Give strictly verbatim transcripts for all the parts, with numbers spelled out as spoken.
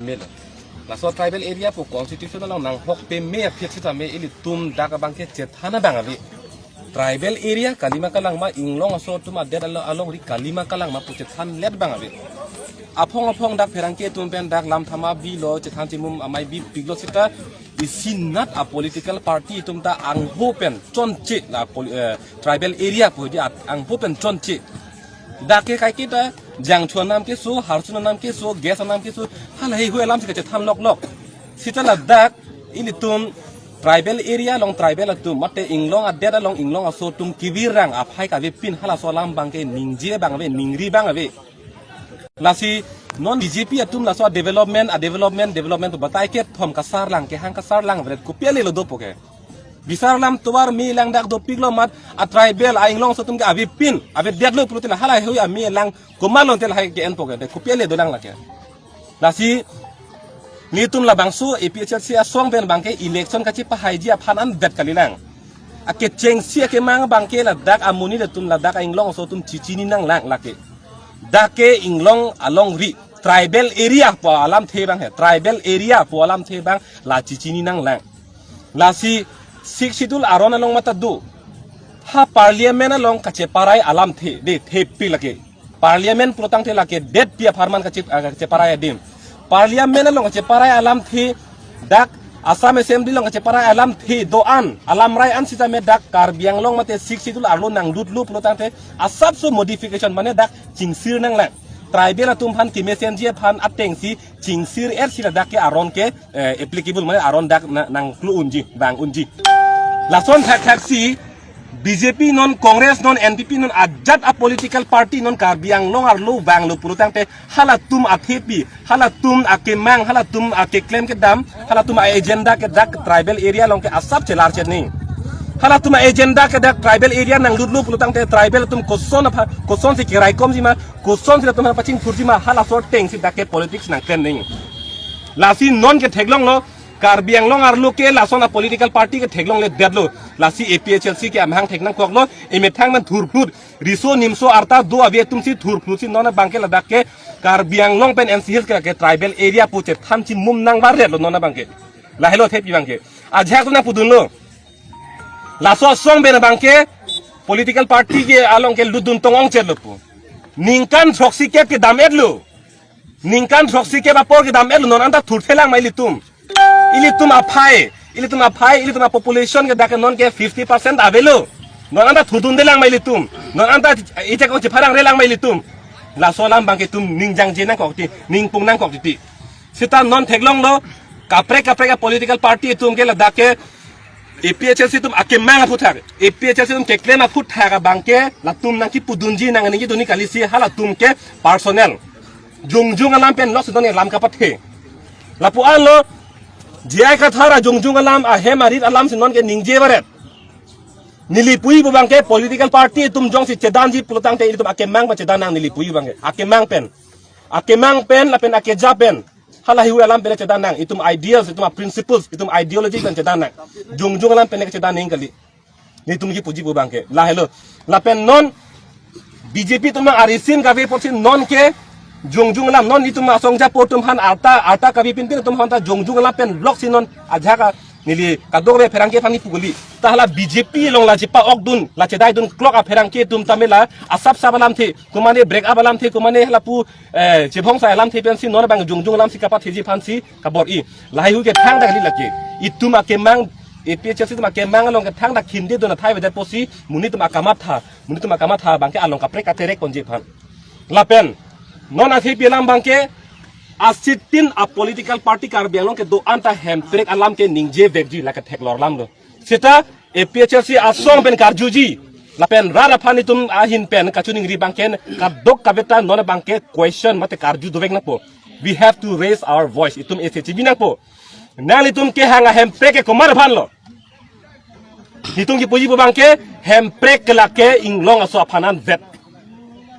Melo. Laso tribal area pu constitution along nanghok peme aphi sitame ilitum dak abangke chethan abang ave. Tribal area kalima kalang ma, inglong aso atum adet alo alongri kalima kalang ma pu chethanlet abang ave. Aphong aphong dak pherangke atum pen dak lam thama bilo, chethan chimum amei bipiklo sita isinat a political party atum ta angho pen chonche la poli-, eh, tribal area pu di at-, angho pen chonche. Dak ke kaiketa jangchu anam keso, harsu anam keso, gas anam keso, hala heihui alam si kachethan loklok. Sita ladak ilitum tribal area along tribal atum, mate inglong adet along inglong aso atum kevirang aphai kavepin halaso alam abangke ningje abang ave, ningri abang ave. Lasi non B J P atum laso a development, a development, development pu batai kethom kasarlang, kehang kasarlang, vret kopi ale lo dopo ke. Bisar alam tovar me lang dak dopiklo mat a tribal a inglong aso atum ke avepin, avedetlo pulote la hala heihui ame lang komatlo te lahai ke-enpo ke, de kopi ale dolang lake. Lasi nelitum labangso A P H L C asong pen abangke election kachepahaiji aphan anvet kalilang. Akechengsi akemang abangke ladak amonit atum ladak a inglong aso atum chichini nanglang lake. Dak ke inglong alongri tribal area pu alamthe abang he, tribal area pu alamthe abang la chichini nanglang. Lasi Sixth Schedule aron along mata do. Ha parliament along kacheparai alamthe, de thepi lake. Parliament pulotangte lake detpi apharman kache-, ah, kacheparai adim. Parliament along kacheparai alamthe, dak Assam Assembly along kacheparai alamthe do-an, alamrai an sitame dak Karbi Anglong mate Sixth Schedule arlo nanglutlo pulotangte asapso modification mane dak chingsir nanglang. Tribal atum aphan kemesenji aphan atengsi chingsir-et si ladak ke aron ke, eh, applicable mane aron dak na-, nangklu unji, vang unji. Lason thakthak si B J P non, Congress non, N P P non, ajat a political party non Karbi Anglong arlo vanglo pulotangte halatum athepi, halatum akemang, halatum akeklem kedam, halatum a agenda ke dak tribal area along ke asap chelar chet ni. Halatum a agenda ke dak tribal area nanglutlo pulotangte tribal atum koson apha, kosonsi keraikomji ma, kosonsi latum aphan pachingthurji ma, halaso atengsi dak ke politics nangklem ni. Lasi non ke theklonglo, Karbi Anglong arlo ke lason a political party ke theklongledetlo. Lasi A P H L C ke amahang thek nangkoklo, emethang man thurphlut, riso nimso arta do ave atumsi thurphlut si non abangke ladak ke Karbi Anglong pen N C Hills ke, ke tribal area pu chethan chimum nangvaretlo non abangke. Lahelo thepi abangke. Ajak tu nangpudunlo. Laso asong pen abangke political party ke along ke lutdun tong-ong chetlo pu. Ningkan throksi kep kedam-etlo. Ningkan throksi kep apor kedam-etlo, non anta thurthelang ma ilitum. Ilitum aphai, ilitum aphai, ilitum a population ke dak non ke fifty percent avelo. Non anta thurdundelang ma ilitum. Non anta ichak ko chepharangrelang ma ilitum. Laso alam abangke itum ning jangje nangkok titi, ning pung nangkok titi. Sita non theklonglo, kaprek kaprek a political party atum ke ladak ke A P H L C atum akemang aphuthak, A P H L C atum keklem aphuthak abangke latum nangkipudunji nangningjedunji kalisi halatum ke personal. Jongjung alam pen lok si non lam kapathe. Lapu-anlo, J I Kathar a jongjung alam, ahem arit alam si non ke ningje varet. Neli puji pu abangke political party atum jongsi chedanji pulotangte ilitum akemang pen chedan nang, neli puji pu abangke. Akemang pen. Akemang pen, lapen akeja pen. Hala heihui alam pen chedan nang, itum ideals, itum a principles, itum ideology pen chedan nang. Jongjung alam pen chedan nang kali. Nelitum kipuji pu abangke. Lahelo. Lapen non B J P atum nang arisin kave apotsi non ke jongjung alam, non itum asong japo atum aphan arta, arta kave pinpin atum aphan ta jongjung alam pen lok si non ajak a neli kadokave pherangke aphan neli pu kali. Ta hala B J P along la chepa-okdun, la chedaidun klok a pherangke atum tame la asap sap alamthe, komane break up alamthe, komane hala pu, eh, chebhongsai alamthe pensi non abang jongjung alam si kapatheji aphansi kabor-i. Laheihui ke thangta kali lake. Itum akemang, A P H L C atum akemang along ke thangta khinde dona thai vedet apotsi, monit atum akamatha, monit atum akamatha abangke along kaprek katerek ponji aphan. Lapen, non athepi alam abangke, asitin a political party Karbi Anglong kedo-an ta hemprek alam ke ningjevekji lake theklong alamlo. Sita A P H L C asong pen karjuji. Lapen rat aphan itum ahin pen kachiningri abangke kadokave ta non abangke question mate karju dovek nangpo. We have to raise our voice. Itum ese chibi nangpo. Nanglitum kehang a hemprek ke komat aphanlo? Itum kipuji pu abangke hemprek ke lake inglong aso aphan anvet.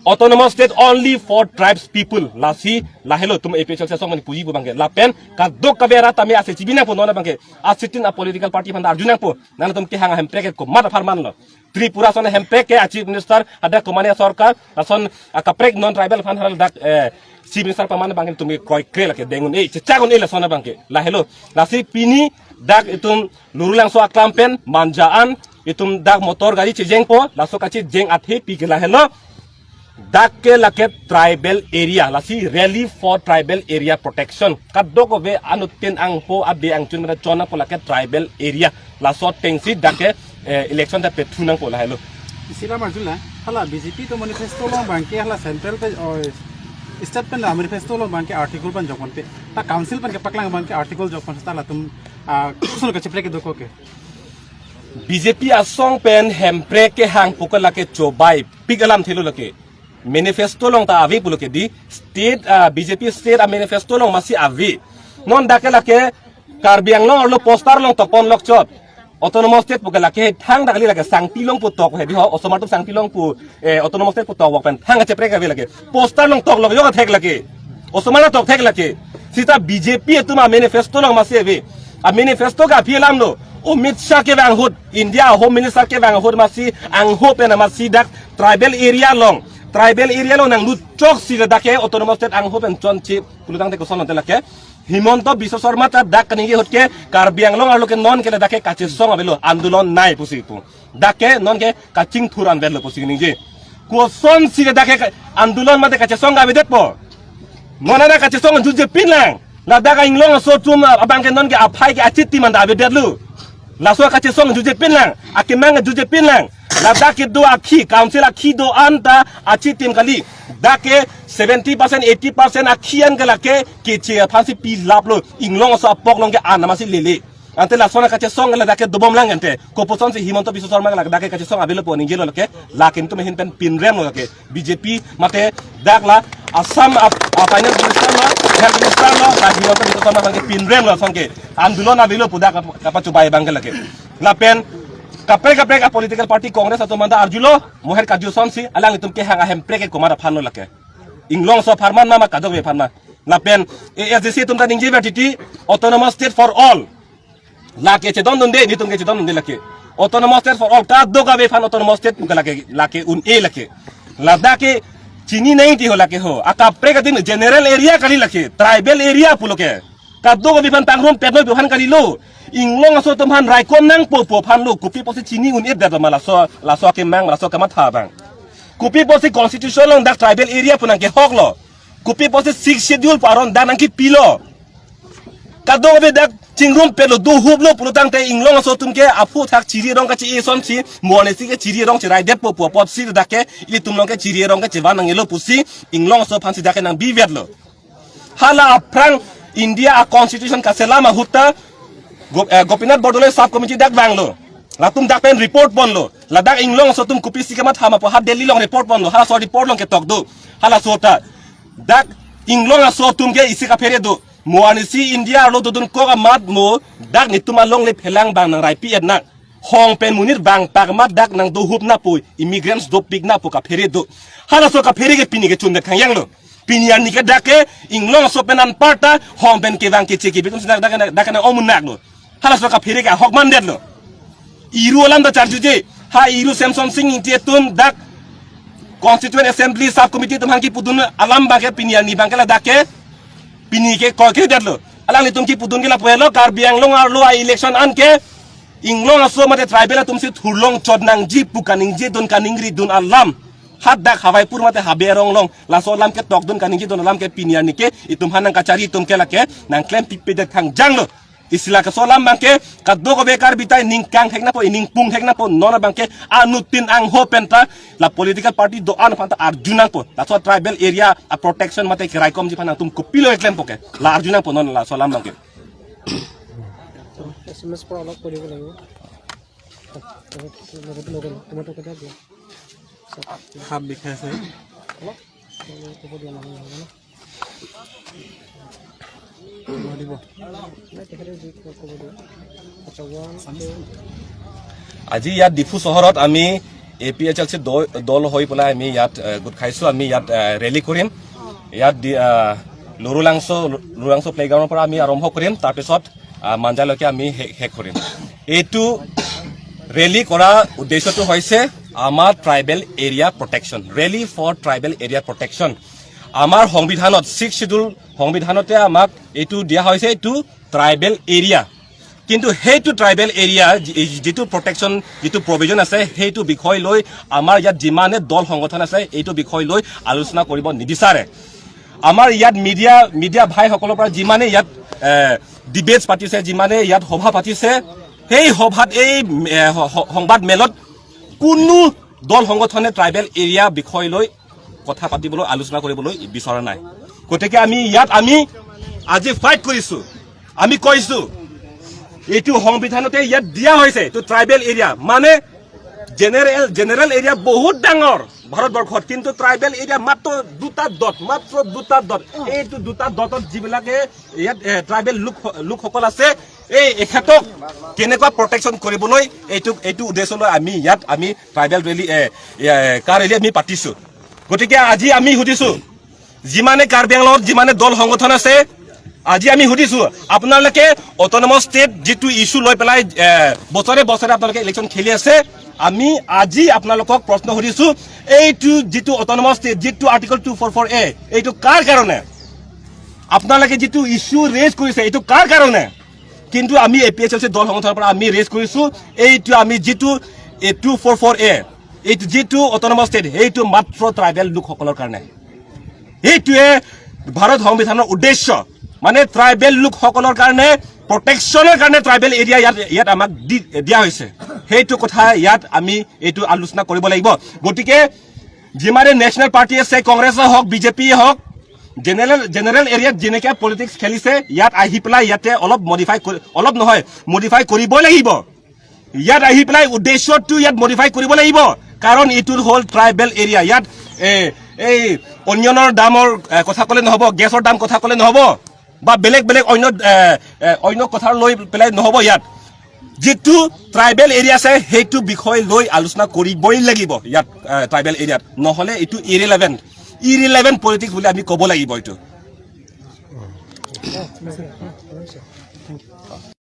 Autonomous state only for tribes people. Lasi lahelo itum A P H L C asong mani puji pu abangke. Lapen kadokave arat tame ase chibi nangpo non abangke. Asitin a political party aphan arju nangpo. Nangtum kehang ahemprek ke komat apharman lo. Tripura ason ahemprek ke a chief minister hadak komane sorkar, lason akaprek non tribal aphan hal dak, eh, chief minister paman abangke itum kroikre lake, dengun-e, chechak un-e lason abangke. Lahelo. Lasi pini dak itum Lurulangso aklam pen Manja an itum dak motor gari chejengpo, laso kachejeng athe pi ke lahelo. Dak ke lake tribal area, lasi rally for tribal area protection. Kadokave anuttin angho abe angchun mena chona ko lake tribal area. Laso atengsi dak ke, eh, election ta pethu nangpo lahelo. Isi alam arjulo, hala B J P atum manifesto along abangke, hala central pen, oh, state pen manifesto along abangke article pen jokponpe. Ta council pen kepaklang abangke article jokpon seta latum, ah, koson kacheprek kedo ko ke. B J P asong pen hemprek kehang pu ke lake chobai pik alam thelo lake. Manifesto along ta ave pulo ke dei, state, ah, B J P state a manifesto along masi ave. Non dak ke lake Karbi Anglong arlo poster along tokpon lokchot. Autonomous state pu ke lake thang dak kali lake, sangpi along pu tok he dei ho, osomar atum sangpi along pu, eh, autonomous state pu tok wok pen thang kacheprek ave lake. Poster along tok lok yo thek lake. Osomar tok thek lake. Seta B J P atum a manifesto along masi ave. A manifesto ke aphi alam lo. Amit Shah kevang ahut, India Home Minister kevang ahut masi angho pen masi dak tribal area along, tribal area along nanglut chok si le dak ke autonomous state angho pen chonche pulotangte koson lote lake. Himanta Biswa Sarma ta dak kaningje ahut ke Karbi Anglong arlo ke non ke le dak ke kachesong avelo, andolon nai pusi pu. Dak ke non ke kachingthur anvetlo pusi ningje. Kosonsi le dak ke ka-, andolon mate kachesong avedetpo. Non ana kachesong jutje pinlang. Ladak a-Inglong aso atum abangke non ke aphai ke achitim anta avedetlo. Laso kachesong jutje pinlang, akemang jutje pinlang. Ladak kedo akhi, council akhi do-an ta achitim kali. Dak ke seventy percent, eighty percent akhi an ke lake keche aphansi pilaplo. Inglong aso apok along ke an masi lele. Ante lason kachesong ladak ke dobomlang ante. Koposonsi Himanta Biswa Sarma ladak ke kachesong avelo pu ningje lo lake. Lakin itum ahin pen pinrem lo lake. B J P mate dak la Assam ap-, a finance minister lo, health minister lo, la Himanta Biswa Sarma abangke pinrem lo asonke. Andolon avelo pu dak kap-, kapachobei abangke lake. Lapen kaprek kaprek a political party Congress atum anta arjulo, moher kajusonsi, alanglitum kehang ahemprek ke komat aphan lo lake. Inglong aso apharman ma, ma kadokave apharman. Lapen A S D C atum ta ningje ver titi, autonomous state for all. Lake chedondunde, netum ke chedondunde lake. Autonomous state for all, kadokave aphan autonomous state pu ke lake, lake un-e lake. Ladak ke chini nai ti ho lake ho. Akaprek adim general area kali lake, tribal area pulo ke. Kadokave aphan pangrumpet noi pu aphan kalilo. Inglong aso atum aphan raikom nangpo pu aphan lo, kopi pusi chini un-edet ma laso, laso akemang, laso kamatha abang. Kopi pusi constitution along dak tribal area pu nangkehok lo. Kopi pusi sixth schedule pu aron dak nangkipilo. Kadokave dak chingrumpetlo, dohuplo pulotangte Inglong aso atum ke aphuthak chiri arong kachi-e asonsi, mo anisi ke chiri arong cheraidetpo pu apotsi dak ke, ilitum along ke chiri arong ke chevan nangjilo pusi, Inglong aso aphansi dak ke nangbivetlo. Hala aphrang India a constitution kaselam ahut ta, Gop-, eh, Gopinath Bordoloi sub committee dak vanglo. Latum dak pen report ponlo. Ladak Inglong aso atum kopisi kamatha ma pu ha Delhi along report ponlo. Halaso report along ketok do. Halaso ta. Dak Inglong aso atum ke isi kaphere do. Mo anisi India arlo dodunkok amat mo dak netum alongle phelang abang nangraipi-et nang. Hong pen monit bang pakmat dak nangdohup nangpo, immigrants dopik nangpo kaphere do. Halaso kaphere ke pini ke chundet khangjang lo. Pini arni ke dak ke Inglong aso pen anparta hong pen kevang keche kebi atum si dak, dak, dak, dak nang-omunak lo. Halaso kaphere ke ahok mandetlo. Iru alam ta charjuje. Ha iru Semson Sing Ingti atum dak Constituent Assembly Sub Committee atum aphan kipudun alam abangke pini arni abangke ladak ke pini ke kroikredetlo. Alanglitum kipudun ke lapu helo, Karbi Anglong arlo a-election an ke Inglong aso mate tribal atum si thurlong chot nangji pu kaningjedun kaningridun alam. Hadak Hawaipur mate Habe arong along laso alam ketokdun kaningjedun alam ke pini arni ke itum aphan nangkachari atum ke lake nangklempikpedet khangjang lo. Isi la kaso alam abangke kadokave Karbi ta ining kangthek nangpo, ining pungthek nangpo, non abangke anuttin angho pen ta la political party do-an aphan ta arju nangpo. Laso tribal area a protection mate keraikomji aphan nangtum kopilo keklempo ke. La arju nangpo non laso alam abangke. S M S পৰা অলপ পঢ়িব লাগিব। তোমাৰতো কেতিয়া দিয়া? হাত বিষাইছে। অলপ ক'ব দিয়া, নহয়, নহয়, নহয়। দিব, দিব। নাই, তেখেতে যি কয় ক'ব দিয়া। আচ্ছা, ওৱান, টু। আজি ইয়াত ডিফু চহৰত আমি এ পি এইচ এল চি দল দল হৈ পেলাই আমি ইয়াত এ, গোট খাইছো। আমি ইয়াত এ, ৰেলী কৰিম। ইয়াত দি- এ, লুৰুলাংচ' লুৰুলাংচ' প্লেগ্ৰাউণ্ডৰ পৰা আমি আৰম্ভ কৰিম। তাৰপিছত আ, মাঞ্জালৈকে আমি শে- শেষ কৰিম। এইটো ৰেলী কৰা উদ্দেশ্যটো হৈছে আমাৰ tribal area protection, rally for tribal area protection. আমাৰ সংবিধানত, ছিক্স শ্বিডিউল সংবিধানতে আমাক এইটো দিয়া হৈছে, এইটো ট্ৰাইবেল এৰিয়া। কিন্তু সেইটো ট্ৰাইবেল এৰিয়া যি- যিটো প্ৰটেকশ্যন, যিটো প্ৰভিজন আছে, সেইটো বিষয় লৈ আমাৰ ইয়াত যিমানে দল সংগঠন আছে, এইটো বিষয় লৈ আলোচনা কৰিব নিবিচাৰে। আমাৰ ইয়াত মিডিয়া মিডিয়া ভাইসকলৰ পৰা যিমানে ইয়াত ডিবেটছ পাতিছে, যিমানে ইয়াত সভা পাতিছে, সেই সভাত, এই এ, স- স- সংবাদ মেলত কোনো দল সংগঠনে ট্ৰাইবেল এৰিয়া বিষয় লৈ কথা পাতিবলৈ, আলোচনা কৰিবলৈ বিচৰা নাই। গতিকে আমি ইয়াত আমি আজি ফাইট কৰিছো। আমি কৈছো, এইটো সংবিধানতে ইয়াত দিয়া হৈছে, এইটো ট্ৰাইবেল এৰিয়া, মানে জেনেৰেল জেনেৰেল এৰিয়া বহুত ডাঙৰ ভাৰতবৰ্ষত, কিন্তু ট্ৰাইবেল এৰিয়া মাত্ৰ দুটা ডট, মাত্ৰ দুটা ডট। এইটো দুটা ডটত যিবিলাকে ইয়াত এ, ট্ৰাইবেল লোক লোকসকল আছে, এই এখেতক কেনেকুৱা প্ৰটেকশ্যন কৰিবলৈ, এইটো এইটো উদ্দেশ্য লৈ আমি ইয়াত আমি ট্ৰাইবেল ৰেলী এ, এ, কাৰ ৰেলী আমি পাতিছো। গতিকে আজি আমি সুধিছো, যিমানে কাৰ্বি আংলঙত যিমানে দল সংগঠন আছে, আজি আমি সুধিছো, আপোনালোকে অট'নমাছ ষ্টেট যিটো ইছ্যু লৈ পেলাই এ, বছৰে বছৰে আপোনালোকে ইলেকশ্যন খেলি আছে, আমি আজি আপোনালোকক প্ৰশ্ন সুধিছো, এইটো যিটো অট'নমাছ ষ্টেট, যিটো আৰ্টিকল টু ফ'ৰ ফ'ৰ এ, এইটো কাৰ কাৰণে? আপোনালোকে যিটো ইছ্যু ৰেজ কৰিছে, এইটো কাৰ কাৰণে? কিন্তু আমি এ পি এইচ এল চি দল সংগঠনৰ পৰা আমি ৰেজ কৰিছো, এইটো আমি যিটো এ টু ফ'ৰ ফ'ৰ এ, এইটো যিটো অট'নমাছ ষ্টেট, সেইটো মাত্ৰ ট্ৰাইবেল লোকসকলৰ কাৰণে। সেইটোৱে ভাৰত সংবিধানৰ উদ্দেশ্য, মানে ট্ৰাইবেল লোকসকলৰ কাৰণে প্ৰটেকশ্যনৰ কাৰণে ট্ৰাইবেল এৰিয়া ইয়াত ইয়াত আমাক দি দিয়া হৈছে। সেইটো কথা ইয়াত আমি এইটো আলোচনা কৰিব লাগিব। গতিকে যিমানে নেশ্যনেল পাৰ্টি আছে, কংগ্ৰেছে হওক, বি জে পিয়ে হওক, জেনেৰেল জেনেৰেল এৰিয়াত যেনেকে পলিটিক্স খেলিছে, ইয়াত আহি পেলাই ইয়াতে অলপ মডিফাই কৰি, অলপ নহয়, মডিফাই কৰিবই লাগিব। ইয়াত আহি পেলাই উদ্দেশ্যটো ইয়াত মডিফাই কৰিব লাগিব, কাৰণ এইটো হ'ল ট্ৰাইবেল এৰিয়া। ইয়াত এ, এই অনিয়নৰ দামৰ এ, কথা ক'লে নহ'ব, গেছৰ দাম কথা ক'লে নহ'ব, বা বেলেগ বেলেগ অন্য এ, এ, অন্য কথা লৈ পেলাই নহ'ব। ইয়াত যিটো ট্ৰাইবেল এৰিয়া আছে, সেইটো বিষয় লৈ আলোচনা কৰিবই লাগিব ইয়াত এ, ট্ৰাইবেল এৰিয়াত, নহ'লে এইটো ইৰিলেভেণ্ট, ইৰিলেভেণ্ট পলিটিক্স বুলি আমি ক'ব লাগিব এইটো।